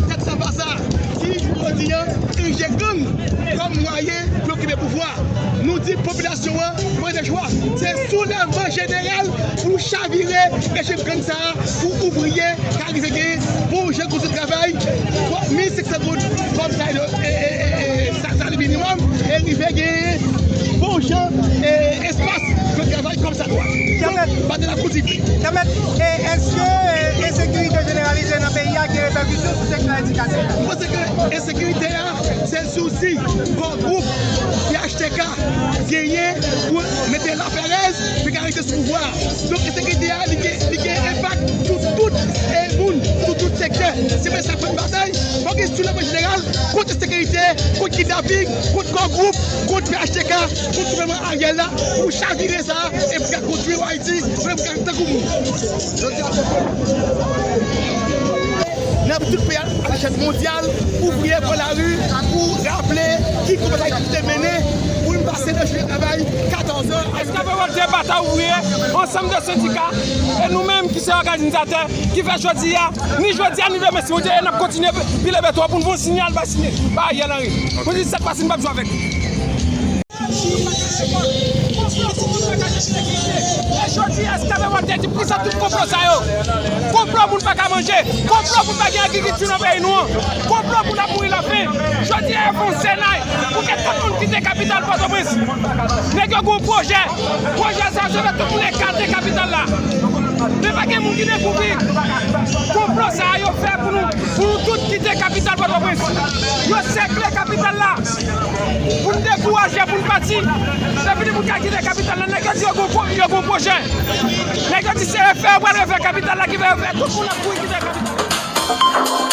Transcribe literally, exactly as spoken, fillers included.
Tèt sanba sa ki jodi a erije gang kòm mwayen pou yo kenbe pouvwa. Nou di popilasyon an, mwen de chwa, se soulèvman jeneral pou nou chavire rejim gang sa a, pou ouvriye ka rive gen bon jan kondisyon travay, mil senk san goud kòm salè, e, e, e, e, sa, salè minimòm, e rive gen bon jan, e, espas pou travay kòm sa dwa. Donk, batay la kontinye. Kèmèt, e, èske, e, ensekirite jeneralize nan peyi a gen repèkisyon sou sektè edikatif la? M panse ke ensekirite a, se sousi kò gwoup P H T K genyen pou mete lapèrèz, pou ka rete sou pouvwa a. Donk, ensekirite a, li gen, li gen enpak sou tout, e, moun, sou tout sektè. Se pou sa fò n batay, fò gen soulèvman jeneral kont ensekirite, kont kidnaping, kont kò gwoup, kont P H T K, kont gouvènman Ariel la, pou chavire sa, e pou ka konstwi yon Ayiti, pou ka tankou moun. Jodi a, nan tout peyi a, a lechèl mondyal, ouvriye pran lari pou raple ki kou batay ki te mennen pou n pase nan jounen travay katòz an. Èske Revolte Batay Ouvriye, ansanm de sendika, e nou menm ki se òganizatè, ki fè jodi a, ni jodi a, ni demen, si Bondye vle, n ap kontinye pile beton an pou n voye yon siyal bay, bay Ariel Henry. Pou n di, sa k pase, n p ap jwe avèk li. Konplo pou moun pa ka manje, konplo pou moun pa ka manje, konplo pou pa gen agrikilti nan peyi nou an, konplo pou n ap mouri lafen. Jodi a, yo fè yon sènay pou ke tout moun kite kapital Pòtoprens. Nèg yo gen yon pwojè, pwojè sa a se fè tout moun ekate kapital la. Men pa gen moun ki dekouvri konplo sa a yo fè pou nou, pou nou tout kite kapital Pòtoprens. Yo sèkle kapital la. Pou n dekouraje, pou n pati. Depi moun ka kite kapital la, nèg yo di yo gon, yo gon pwojè. Nèg yo di se refè yo pral refè kapital la ki fè yo fè tout moun ap kouri kite kapital la.